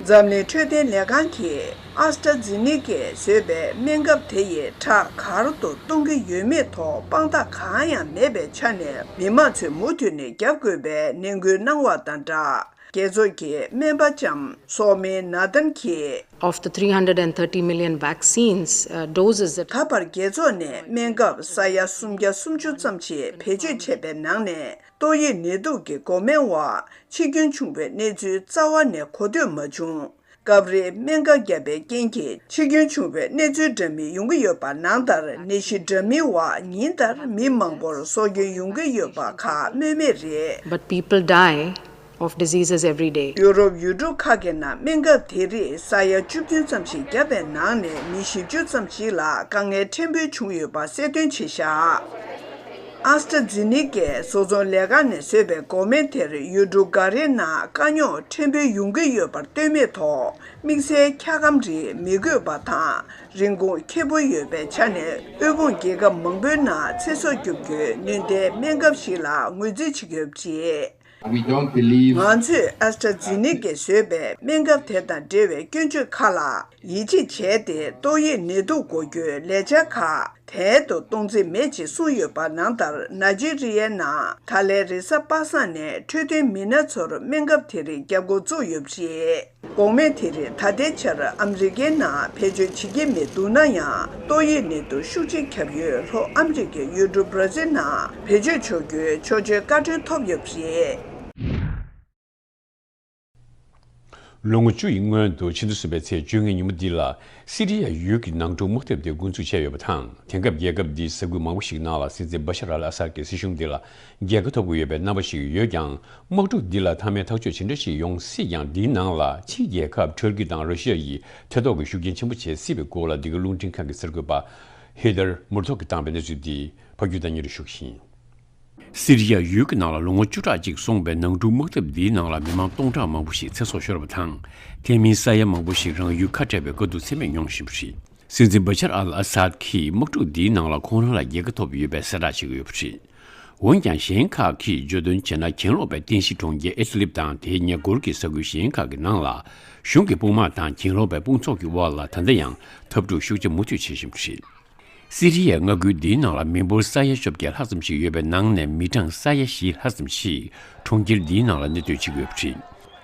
འཛམ་གླིང་འཕྲོད་བསྟེན་ལས་ཁང་གིས་ཨ་སི་ཏྲ་ཛེ་ནི་ཀས་བཟོས་པའི་སྨན་ཁབ་དེ་ཡིས་ཁྲག་ག་རུ་གཏོང་གི་ཡོད་མེད་ཐོག་དཔང་རྟགས་གང་ཡང་མེད་པའི་ཆ་ནས། མི་མང་ཚོས་མུ་མཐུད་ནས་བརྒྱབ་དགོས་པའི་ནན་སྐུལ་གནང་བ་དང་སྦྲགས། རྒྱལ་ཚོགས་ཀྱི་སྨན་པ་ལྕམ་སོ་མི་ན་ཐན་གྱིས། Of the three hundred and thirty million vaccines, uh, doses that ད་བར་རྒྱལ་ཚོགས་ནས་སྨན་ཁབ་ས་ཡ་སུམ་བརྒྱ་སུམ་ཅུ་ཙམ་ཞིག་བེད་སྤྱོད་བྱས་པའི་ནང་ནས། ཏོག་དབྱིབས་ནད་དུག་གི་འགོག་སྨན་འོག་འཆི་སྐྱོན་བྱུང་བའི་གནས་ཚུལ་རྩ་བ་ནས་གོ་ཐོས་མ་བྱུང་། སྐབས་རེ་སྨན་ཁབ་བརྒྱབ་པའི་རྐྱེན་གྱིས་འཆི་སྐྱོན་བྱུང་བའི་གནས་ཚུལ་འདྲ་མིན་ཡོང་གི་ཡོད་པ་ནང་ལྟར། ནད་གཞི་འདྲ་མིན་འོག་ཉིན་ལྟར་མི་མང་པོར་སྲོག་སྐྱོན་ཡོང་གི་ཡོད་པ་ཁག་སྨོས་མེད་རེད། But people die of diseases every day. ཡུ་རོབ་ཡུལ་གྲུ་ཁག་གི་ནང་སྨན་ཁབ་དེ་རིགས་ས་ཡ་བཅུ་བདུན་ཙམ་ཞིག་བརྒྱབ་པའི་ནང་ནས་མི་བཞི་བཅུ་ཙམ་ཞིག་ལ་དཀའ་ངལ་ཕྲན་བུ་བྱུང་ཡོད་པ་གསལ་སྟོན་བྱས་བཞག་ཨ་སི་ཏྲ་ཛེ་ནི་ཀའི་བཟོ་ཚོང་ལས་ཁང་ནས་བཟོས་པའི་འགོག་སྨན་དེར་ཡུལ་གྲུ་འགའ་རེའི་ནང་དཀའ་རྙོག་ཕྲན་བུ་ཡོང་གི་ཡོད་པར་ལྟོས་མེད་ཐོག་དམིགས་བསལ་འཁྱག་སྒམ་རིགས་མི་དགོས་པ་དང་། རིན་གོང་ཁེ་པོ་ཡོད་པའི་ཆ་ནས། དབུལ་ཕོངས་རྒྱལ་ཁབ་མང་པོའི་ནང་ཚེ་སྲོག་སྐྱོབ་རྒྱུའི་ནུས་ལྡན་སྨན་ཁབ་ཞིག་ལ་ངོས་འཛིན་བྱེད་ཀྱི་ཡོད་པ་རེད། We don't believe ང་ཚོས་ཨ་སི་ཏྲ་ཛེ་ནི་ཀས་བཟོས་པའི་སྨན་ཁབ་དེ་དང་འབྲེལ་བའི་སྐྱོན་བརྗོད་ཁག་ལ་ཡིད་ཆེས་བྱས་ཏེ། ཏོག་དབྱིབས་ནད་དུག་འགོག་རྒྱུའི་ལས་འཆར་ཁག་དལ་དུ་གཏོང་རྩིས་མེད་ཅེས་གསུངས་ཡོད་པ་ནང་ལྟར། ནཱ་ཇི་རི་ཡའི་ནང་ད་ལན་རེས་གཟའ་པ་སངས་ནས་འཕྲོད་བསྟེན་མི་སྣ་ཚོར་སྨན་ཁབ་དེ་རིགས་བརྒྱབ་འགོ་བཙུགས་ཡོད་པ་རེད། འགོག་སྨན་དེ་རིགས་ད་ལྟའི་ཆར་ཨ་མི་རི་ཀའི་ནང་བེད་སྤྱོད་བྱེད་ཀྱི་མི་འདུག་ན་ཡང་། ཏོག་དབྱིབས་ནད་དུག་ཤུགས་ཆེ་ཁྱབ་ཡུལ་ལྷོ་ཨ་མི་རི་ཀའི་ཡུལ་གྲུ་བྷར་ཛིལ་ནང་བེད་སྤྱོད་ཆོག་རྒྱུའི་ཆོག་མཆན་བཀའ་འཁྲོལ་ཐོབ་ཡོད་པ་རེད། ལོ་ངོ་བཅུ་ཡི་སྔོན་དུ་ཕྱི་ཟླ་གསུམ་པའི་ཚེས་བཅོ་ལྔའི་ཉིན་མོ་འདི་ལ་སི་རི་ཡ་ཡུལ་གྱི་ནང་འཁྲུག་དམག་འཐབ་དེ་འགོ་འཛུགས་བྱས་ཡོད་པ་དང་། དེང་སྐབས་རྒྱལ་ཁབ་འདིའི་ས་ཁུལ་མང་པོ་ཞིག་ནང་ལ་སྲིད་འཛིན་བ་ཤར་ཨལ་ཨ་སཱད་ཀྱི་སྲིད་གཞུང་འདི་ལ་རྒྱལ་ཁ་ཐོབ་ཀྱི་ཡོད་པའི་རྣམ་པ་ཞིག་ཡོད་ཀྱང་། དམག་འཁྲུག་འདི་ལ་མཐའ་མའི་ཐག་གཅོད་ཇི་འདྲ་ཞིག་ཡོང་སྲིད་ཀྱང་། འདིའི་ནང་ལ་ཕྱིའི་རྒྱལ་ཁབ་ཊར་ཀི་དང་ར་ཤི་ཡ་ཡིས་ཐེ་གཏོགས་ཀྱི་ཤུགས་རྐྱེན་ཆེན་པོ་བྱེད་སྲིད་པའི་སྐོར་ལ། འདི་ག་རླུང་འཕྲིན་ཁང་གི་གསར་འགོད་པ་ཧེ་དར་མུར་ཐོག་གིས་བཏང་བའི་གནས་ཚུལ་འདི་ཕ་རྒྱུད་དང་སྙན་རུ་ཞུ་གི་ཡིན། སི་རི་ཡ་ཡུལ་གྱི་ནང་ལ་ལོ་ངོ་བཅུ་ཕྲག་གཅིག་སོང་བའི་ནང་འཁྲུག་དམག་འཐབ་འདིའི་ནང་ལ་མི་མང་སྟོང་ཕྲག་མང་པོ་ཞིག་ཚེ་སྲོག་ཤོར་བ་དང་། དེ་མིན་ས་ཡ་མང་པོ་ཞིག་རང་ཡུལ་ཁ་བྲལ་བའི་དཀའ་སྡུག་ཚད་མེད་མྱོང་བཞིན་པ་རེད། སྲིད་འཛིན་བ་ཤར་ཨལ་ཨ་སཱད་ཀྱིས་དམག་འཁྲུག་འདིའི་ནང་ལ་ཁོང་རང་ལ་རྒྱལ་ཁ་ཐོབ་ཡོད་པའི་གསལ་བསྒྲགས་བྱེད་ཀྱི་ཡོད་པ་རེད། འོན་ཀྱང་། གཞན་ཁག་གིས་བརྗོད་དོན་བྱས་ན། གྱེན་ལོག་པའི་རྟེན་གཞི་གྲོང་ཁྱེར་ཨེ་དི་ལིབ་དང་དེའི་ཉེ་འཁོར་གྱི་ས་ཁུལ་གཞན་ཁག་གི་ནང་ལ། གཞུང་གི་དཔུང་དམག་དང་གྱེན་ལོག་པའི་དཔུང་ཚོགས་ཀྱི་དབར་ལ་ད་ལྟ་ཡང་འཐབ་འཁྲུག་ཤུགས་ཆེ་མུ་མཐུད་བྱེད་བཞིན་པ་རེད། སི་རི་ཡའི་མངའ་ཁུལ་འདིའི་ནང་ལ་མི་འབོར་ས་ཡ་བཅོ་བརྒྱད་ལྷག་ཙམ་ཞིག་ཡོད་པའི་ནང་ནས། མི་གྲངས་ས་ཡ་བཞི་ལྷག་ཙམ་ཞིག་གྲོང་ཁྱེར་འདིའི་ནང་ལ་གནས་སྡོད་བྱེད་ཀྱི་ཡོད་པ་རེད།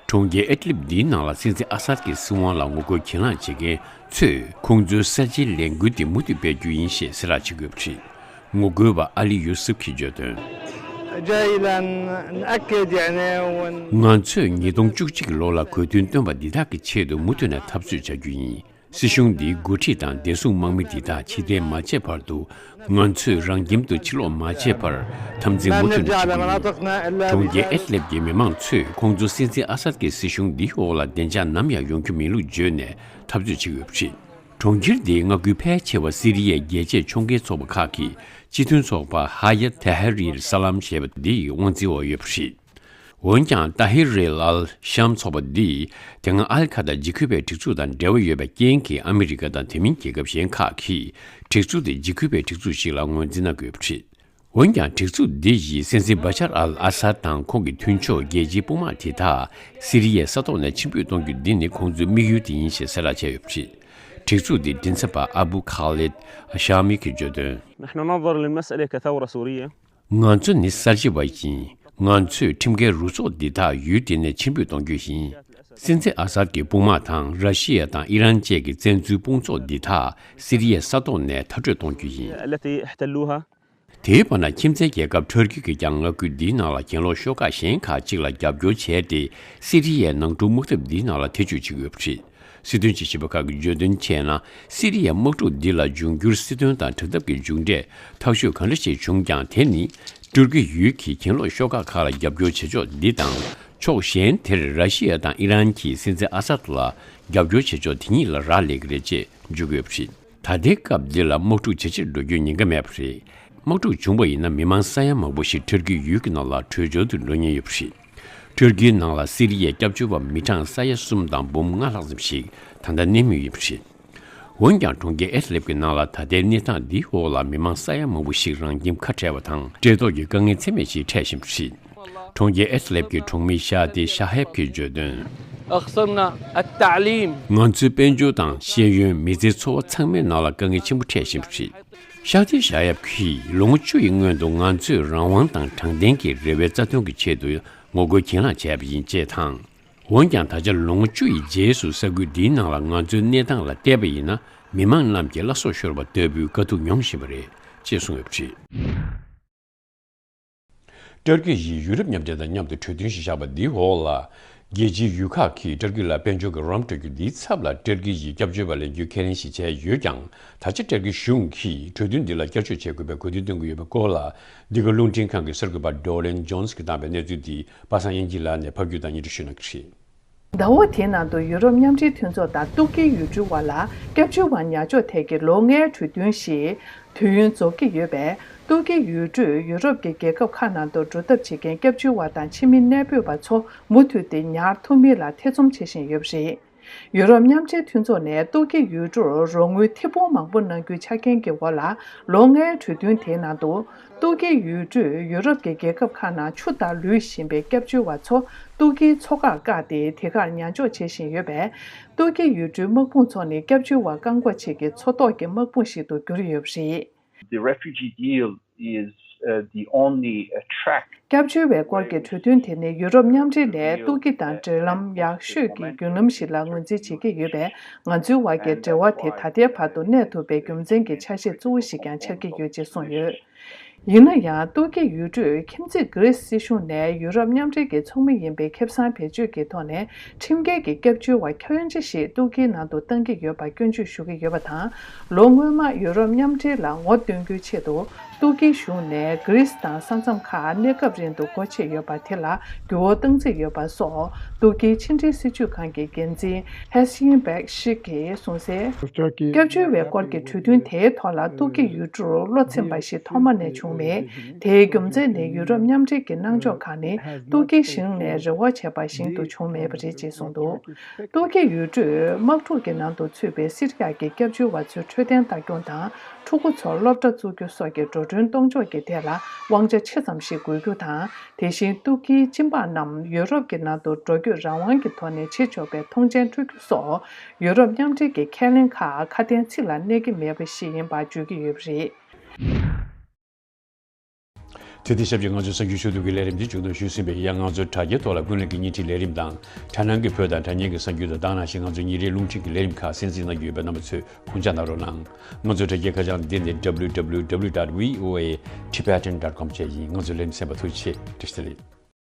གྲོང་ཁྱེར་ཨེད་ལིབ་འདིའི་ནང་ལ་སྲིད་འཛིན་ཨ་སཱད་ཀྱི་སྲིད་དབང་ལ་ངོ་རྒོལ་གྱེན་ལངས་བྱེད་མཁན་ཚོས་ཁོང་ཚོའི་གསར་བརྗེའི་ལས་འགུལ་དེ་མུ་མཐུད་སྤེལ་རྒྱུ་ཡིན་ཞེས་གསལ་བསྒྲགས་བྱེད་དགོས་པ་རེད། ངོ་རྒོལ་བ་ཨ་ལི་ཡུ་སུབ་ཀྱིས་བརྗོད་དོན། جاي لنأكد يعني ون- ང་ཚོས་ཉིས་སྟོང་བཅུ་གཅིག་གི་ལོ་ལ་གོ་མཐུན་བཏོན་པ་འདི་དག་གི་ཆེད་དུ་མུ་མཐུད་ནས་འཐབ་རྩོད་བྱ་རྒྱུ་ཡིན། སྲིད་གཞུང་འདིའི་འགོ་ཁྲིད་དང་བདེ་སྲུང་དམག་མི་འདི་དག་ཕྱིར་འཐེན་མ་བྱས་བར་དུ། ང་ཚོས་རང་ཁྱིམ་དུ་ཕྱིར་ལོག་མ་བྱས་པར་འཐབ་འཛིང་མུ་མཐུད་ནས་བྱེད་ཀྱི་ཡིན། གྲོང་ཁྱེར་ཨེད་ལེབ་ཀྱི་མི་མང་ཚོས་ཁོང་ཚོ་སྲིད་འཛིན་ཨ་སཱད་ཀྱི་སྲིད་གཞུང་འདིའི་འོག་ལ་བདེ་འཇགས་ནམ་ཡང་ཡོང་རྒྱུ་མིན་ལུགས་བརྗོད་ནས་འཐབ་རྩོད་བྱེད་ཀྱི་ཡོད་པ་རེད། གྲོང་ཁྱེར་འདིའི་མངའ་ཁུལ་ཕལ་ཆེ་བ་སི་རི་ཡའི་རྒྱལ་གཅེས་ཕྱོགས་འགལ་ཚོགས་པ་ཁག་གིས་སྤྱི་མཐུན་ཚོགས་པ་ཧ་ཡ་ཏེ་ཧ་རིར་ས་ལམ་ཞེས་པ་འདིའི་དབང་འཛིན་འོག་ཡོད་པ་རེད། འོན་ཀྱང་ཏཱ་ཧིར་རེ་ལ་ཨལ་ཤམ་ཚོགས་པ་འདིས་དེ་སྔ་ཨལ་ཁ་ད་འཇིགས་སྐུལ་བའི་སྒྲིག་འཛུགས་དང་འབྲེལ་བ་ཡོད་པའི་རྐྱེན་གྱིས་ཨ་མི་རི་ཀ་དང་དེ་མིན་རྒྱལ་ཁབ་གཞན་ཁག་གིས་སྒྲིག་འཛུགས་དེ་འཇིགས་སྐུལ་བའི་སྒྲིག་འཛུགས་ཤིག་ལ་ངོས་འཛིན་གནང་དགོས་པ་རེད། འོན་ཀྱང་སྒྲིག་འཛུགས་འདི་ཡིས་སྲིད་འཛིན་བྷ་ཤར་ཨལ་ཨ་སཱད་དང་ཁོང་གི་མཐུན་ཕྱོགས་རྒྱལ་སྤྱིའི་དཔུང་དམག་དེ་དག་སི་རི་ཡའི་ས་ཐོག་ནས་ཕྱིར་འབུད་གཏོང་རྒྱུ་འདི་ནི་ཁོང་ཚོའི་དམིགས་ཡུལ་དེ་ཡིན་ཞེས་གསལ་བསྒྲགས་བྱས་ཡོད་པ་རེད། སྒྲིག་འཛུགས་འདིའི་མགྲིན་ཚབ་པ་ཨ་བུ་ཁ་ལེད་ཤ་མི་གིས་བརྗོད་དོན། نحن ننظر للمسألة كثورة سورية. ང་ཚོ་ནི་གསར་བརྗེ་བ་ཡིན། ང་ཚོས་ཁྲིམས་འགལ་རུ་ཚོགས་འདི་དག་ཡུལ་དེ་ནས་ཕྱིར་འབུད་གཏོང་རྒྱུ་ཡིན། སྲིད་འཛིན་ཨ་སཱད་ཀྱི་དཔུང་དམག་དང་ར་ཤི་ཡ་དང་ཨི་རན་བཅས་ཀྱི་བཙན་འཛུལ་དཔུང་ཚོགས་འདི་དག་སི་རི་ཡའི་ས་ཐོག་ནས་མཐར་སྐྲོད་གཏོང་རྒྱུ་ཡིན། التي احتلوها. དེའི་བར་ན་ཁྱིམ་མཚེས་རྒྱལ་ཁབ་ཐུར་ཁེ་གིས་ཀྱང་མངའ་ཁུལ་འདིའི་ནང་ལ་གྱེན་ལོག་ཤོག་ཁག་གཞན་ཁག་ཅིག་ལ་རྒྱབ་སྐྱོར་བྱས་ཏེ་སི་རི་ཡའི་ནང་འཁྲུག་དམག་འཐབ་འདིའི་ནང་ལ་ཐེ་བྱུས་བྱེད་ཀྱི་ཡོད་པ་རེད། སྲིད་དོན་དཔྱད་ཞིབ་པ་ཁག་གིས་བརྗོད་དོན་བྱས་ན། སི་རི་ཡའི་དམག་འཁྲུག་འདི་ལ་འབྱུང་འགྱུར་སྲིད་དོན་དང་དྲག་འཐབ་ཀྱི་མཇུག་འབྲས་ཐག་ཆོད་ག་འདྲ་ཞིག་བྱུང་ཀྱང་དེ་ནི་ཏུར་ཀི་ཡུལ་གྱི་གྱེན་ལོག་ཤོག་ཁག་ཁག་ལ་རྒྱབ་སྐྱོར་བྱེད་ཕྱོགས་འདི་དང་། ཕྱོགས་གཞན་དེར་ར་ཤི་ཡ་དང་ཨི་རན་གྱིས་སྲིད་འཛིན་ཨ་སཱད་ལ་རྒྱབ་སྐྱོར་བྱེད་ཕྱོགས་དེ་གཉིས་ལ་རག་ལས་ཀྱི་རེད་ཅེས་བརྗོད་ཀྱི་ཡོད་པ་རེད། ད་ལྟའི་སྐབས་འདི་ལ་དམག་འཁྲུག་ཇེ་ཆེར་འགྲོ་རྒྱུའི་ཉེན་ཁ་མེད་པ་རེད། དམག་འཁྲུག་བྱུང་བ་ཡིན་ན་མི་མང་ས་ཡ་མང་པོ་ཞིག་ཏུར་ཀི་ཡུལ་གྱི་ནང་ལ་བྲོས་བྱོལ་དུ་འགྲོ་ཉེན་ཡོད་པ་རེད། ཏུར་ཀིའི་ནང་ལ་སི་རི་ཡའི་སྐྱབས་བཅོལ་བ་མི་གྲངས་ས་ཡ་གསུམ་དང་འབུམ་ལྔ་ལྷག་ཙམ་ཞིག་ད་ལྟ་གནས་མུས་ཡིན་པ་རེད། འོན་ཀྱང་གྲོང་ཁྱེར་ཨེད་ལེབ་ཀྱི་ནང་ལ་ད་ལྟའི་གནས་སྟངས་འདིའི་འོག་ལ་མི་མང་ས་ཡ་མང་པོ་ཞིག་རང་ཁྱིམ་ཁ་བྲལ་བ་དང་བཀྲེས་ལྟོགས་ཀྱི་དཀའ་ངལ་ཚད་མེད་ཞིག་འཕྲད་བཞིན་པ་རེད། གྲོང་ཁྱེར་ཨེད་ལེབ་ཀྱི་གྲོང་མི་ཤ་ཏི་ཤ་ཧེབ་ཀྱིས་བརྗོད་དོན། أخسرنا التعليم. ང་ཚོའི་དཔལ་འབྱོར་དང་ཤེས་ཡོན། མི་ཚེའི་འཚོ་བ་ཚང་མའི་ནང་ལ་དཀའ་ངལ་ཆེན་པོ་འཕྲད་བཞིན་པ་རེད། ཤ་ཏི་ཤ་ཧེབ་ཀྱིས་ལོ་ངོ་བཅུ་ཡི་སྔོན་དུ་ང་ཚོས་རང་དབང་དང་དྲང་བདེན་གྱི་རེ་བའི་རྩ་དོན་གྱི་ཆེད་དུ་ངོ་རྒོལ་གྱེན་ལངས་བྱས་པ་ཡིན་ཅེས་དང་། འོན་ཀྱང་ད་ཆ་ལོ་ངོ་བཅུ་ཡི་རྗེས་སུ་ས་ཁུལ་འདིའི་ནང་ལ་ང་ཚོའི་གནས་སྟངས་ལ་བལྟས་པ་ཡིན་ན། མི་མང་རྣམས་ཀྱིས་བླ་སྲོག་ཤོར་བ་ལྟ་བུའི་དཀའ་སྡུག་མྱོང་བཞིན་པ་རེད་ཅེས་གསུངས་ཡོད་པ་རེད། ཏུར་ཀི་ཡིས་ཡུ་རོབ་མཉམ་འབྲེལ་དང་མཉམ་དུ་གྲོས་མཐུན་ཞིག་བཞག་པ་འདིའི་འོག་ལ། རྒྱལ་སྤྱིའི་ཡུལ་ཁག་གིས་ཏུར་ཀི་ལ་དཔལ་འབྱོར་གྱི་རོགས་རམ་སྤྲོད་རྒྱུ་འདིའི་ཚབ་ལ་ཏུར་ཀི་ཡིས་སྐྱབས་བཅོལ་བ་ལེན་རྒྱུའི་ཁས་ལེན་ཞིག་བྱས་ཡོད་ཀྱང་། ད་ཆ་ཏུར་ཀི་གཞུང་གིས་གྲོས་མཐུན་འདི་ལ་བསྐྱར་བཅོས་བྱེད་དགོས་པའི་གོ་སྟོན་གཏོང་གི་ཡོད་པའི་སྐོར་ལ། འདི་ག་རླུང་འཕྲིན་ཁང་གི་གསར་འགོད་པ་ཌོ་ལེན་ཇོན་སི་གིས་བཏང་པའི་གནས་ཚུལ་འདི་པ་སངས་དབྱངས་སྐྱིད་ལགས་ནས་ཕབ་སྒྱུར་དང་སྙན་སྒྲོན་ཞུ་གནང་གི་རེད། ཟླ་བ་དེའི་ནང་དུ་ཡུ་རོབ་མཉམ་འབྲེལ་མཐུན་ཚོགས་དང་ཏུར་ཀིའི་ཡུལ་གྲུའི་དབར་ལ་སྐྱབས་བཅོལ་བ་ཉར་འཇོག་ཐད་ཀྱི་ལོ་ལྔའི་གྲོས་མཐུན་ཞིག་དུས་ཡུན་རྫོགས་ཀྱི་ཡོད་པས། ཏུར་ཀིའི་ཡུལ་གྲུས་ཡུ་རོབ་ཀྱི་རྒྱལ་ཁབ་ཁག་ནང་དུ་འགྲོ་ཐབས་བྱེད་མཁན་སྐྱབས་བཅོལ་བ་དང་ཕྱི་མི་གནས་སྤོས་པ་ཚོ་མུ་མཐུད་དེ་ཉར་ཐུབ་མིན་ལ་ཐེ་ཚོམ་བྱེད་བཞིན་ཡོད་པ་རེད། ཡུ་རོབ་མཉམ་འབྲེལ་མཐུན་ཚོགས་ནས་ཏུར་ཀིའི་ཡུལ་གྲུར་རོགས་དངུལ་ཐེར་འབུམ་མང་པོ་གནང་རྒྱུའི་ཆ་རྐྱེན་གྱི་འོག་ལ། ལོ་ལྔའི་གྲོས་མཐུན་དེའི་ནང་དུ། ཏུར་ཀིའི་ཡུལ་གྲུས་ཡུ་རོབ་ཀྱི་རྒྱལ་ཁབ་ཁག་ནང་ཆུ་དང་ལུད་བཞིན་པའི་སྐྱབས་བཅོལ་བ་ཚོ་ཏུར་ཀིའི་མཚོ་ཁར་བཀག་སྟེ་དེ་གར་ཉར་འཇོག་བྱེད་བཞིན་ཡོད་པས། ཏུར་ཀིའི་ཡུལ་གྲུའི་དམག་དཔུང་ཚོ་ནི་སྐྱབས་བཅོལ་བ་བཀག་འགོག་བྱེད་ཀྱི་མཚོ་ཐོག་གི་དམག་དཔུང་ཞིག་ཏུ་གྱུར་ཡོད་པ་རེད། The refugee deal is, uh, the only, uh, track. སྐྱབས་བཅོལ་བའི་སྐོར་གྱི་གྲོས་མཐུན་དེ་ནི་ཡུ་རོབ་མཉམ་འབྲེལ་ནས་ཏུར་ཀི་དང་འབྲེལ་ལམ་ཡག་ཤོས་ཀྱི་བརྒྱུད་ལམ་ཞིག་ལ་ངོས་འཛིན་བྱེད་ཀྱི་ཡོད་པས། ང་ཚོའི་བར་གྱི་འབྲེལ་བ་དེ་ད་ལྟའི་བར་དུ་གནས་ཐུབ་པའི་རྒྱུ་མཚན་གྱི་ཆ་ཤས་གཙོ་བོ་ཞིག་ཀྱང་ཆགས་ཀྱི་ཡོད་ཅེས་གསུངས་ཡོད། ཡིན་ན་ཡང་། ཏུར་ཀི་ཡུལ་གྲུས་ཁྱིམ་མཚེས་གྷི་རིས་སྲིད་གཞུང་ནས་ཡུ་རོབ་མཉམ་འབྲེལ་གྱི་ཚོགས་མི་ཡིན་པའི་ཁེ་བཟང་བེད་སྤྱོད་ཀྱི་ཐོག་ནས། ཁྲིམས་འགལ་གྱི་སྐྱབས་བཅོལ་བ་ཁྱོན་ཆེ་ཞིག་ཏུར་ཀིའི་ནང་དུ་གཏང་གི་ཡོད་པར་སྐྱོན་བརྗོད་ཞུ་གི་ཡོད་པ་དང་། ལོ་སྔོན་མ་ཡུ་རོབ་མཉམ་འབྲེལ་ལ་ངོ་སྟོན་རྒྱུའི་ཆེད་དུ། ཏུར་ཀིའི་གཞུང་ནས་གྷི་རིས་དང་ས་མཚམས་ཁག་གནས་སྐབས་རིང་དུ་སྒོ་ཕྱེ་ཡོད་པ་དེ་ལ་འགྱུར་བ་གཏང་རྩིས་ཡོད་པ་སོགས། ཏུར་ཀིའི་ཕྱི་འབྲེལ་སྲིད་བྱུས་ཁང་གི་འགན་འཛིན་ཧེ་སི་ཡིན་བེག་ཤིག་གིས་གསུངས་གསལ། སྐྱབས་བཅོལ་བའི་སྐོར་གྱི་གྲོས་མཐུན་དེའི་ཐོག་ལ་ཏུར་ཀི་ཡུལ་གྲུར་བློ་ཚིམ་པ་ཞིག་ཐོག་མ་ནས་བྱུང་མེད། དེའི་རྒྱུ་མཚན་ནི་ཡུ་རོབ་མཉམ་འབྲེལ་གྱི་གནང་ཕྱོགས་ཁག་ནི་ཏུར་ཀིའི་ཞིང་ནས་རེ་བ་བྱས་པ་བཞིན་དུ་བྱུང་མེད་པ་རེད་ཅེས་གསུངས་འདུག་ཏུར་ཀི་ཡུལ་གྲུས་དམག་འཁྲུག་གི་ནང་དུ་ཚུད་པའི་སི་རི་ཡ་གི་སྐྱབས་བཅོལ་བ་ཚོའི་འཕྲོད་བསྟེན་ལྟ་སྐྱོང་དང་། ཕྲུ་གུ་ཚོར་སློབ་གྲྭ་བཙུགས་རྒྱུ་སོགས་ཀྱི་འགྲོ་གྲོན་གཏོང་ཕྱོགས་ཀྱི་ཐད་ལ་དབང་ཆ་ཆེ་ཙམ་ཞིག་དགོས་རྒྱུ་དང་། དེ་བཞིན་ཏུར་ཀིའི་སྤྱི་འབངས་རྣམས་ཡུ་རོབ་ཀྱི་ནང་དུ་འགྲོ་སྐྱོད་རང་དབང་གི་ཐོག་ནས་བྱེད་ཆོག་པའི་ཐོངས་མཆན་སྤྲོད་རྒྱུ་སོགས། ཡུ་རོབ་མཉམ་འབྲེལ་གྱི་ཁས་ལེན་ཁག་ཁ་དན་ཚིག་ལ་གནས་ཀྱི་མེད་པ་ཞིག་ཡིན་པར་བརྗོད་ཀྱི་ཡོད་པ་རེད། དེ་དང་ཆབས་ཅིག་ང་ཚོའི་གསར་འགྱུར་ཞུ་གཏུག་གི་ལས་རིམ་འདི་མཇུག་སྡོམ་ཞུས་ཟིན་པས། ཡང་ང་ཚོའི་དྲ་རྒྱའི་ཐོག་ལ་ཀུན་གླེང་གི་བརྙན་འཕྲིན་ལས་རིམ་དང་། དྲ་ནང་གི་བོད་དང་དྲ་བརྙན་གྱི་གསར་འགྱུར་དང་། དེ་ནང་བཞིན་ང་ཚོའི་ཉིན་རེའི་རླུང་འཕྲིན་གྱི་ལས་རིམ་ཁག་གསན་གཟིགས་གནང་རྒྱུ་ཡོད་པས། རྣམ་པ་ཚོས་དགོངས་འཇགས་གནང་རོགས་གནང་། ང་ཚོའི་དྲ་རྒྱའི་ཁ་བྱང་འདི་ནི་www dot voa tibetan dot com བཅས་ཡིན། ང་ཚོའི་ལས་རིམ་གསན་པར་ཐུགས་རྗེ་ཆེ། བཀྲ་ཤིས་བདེ་ལེགས།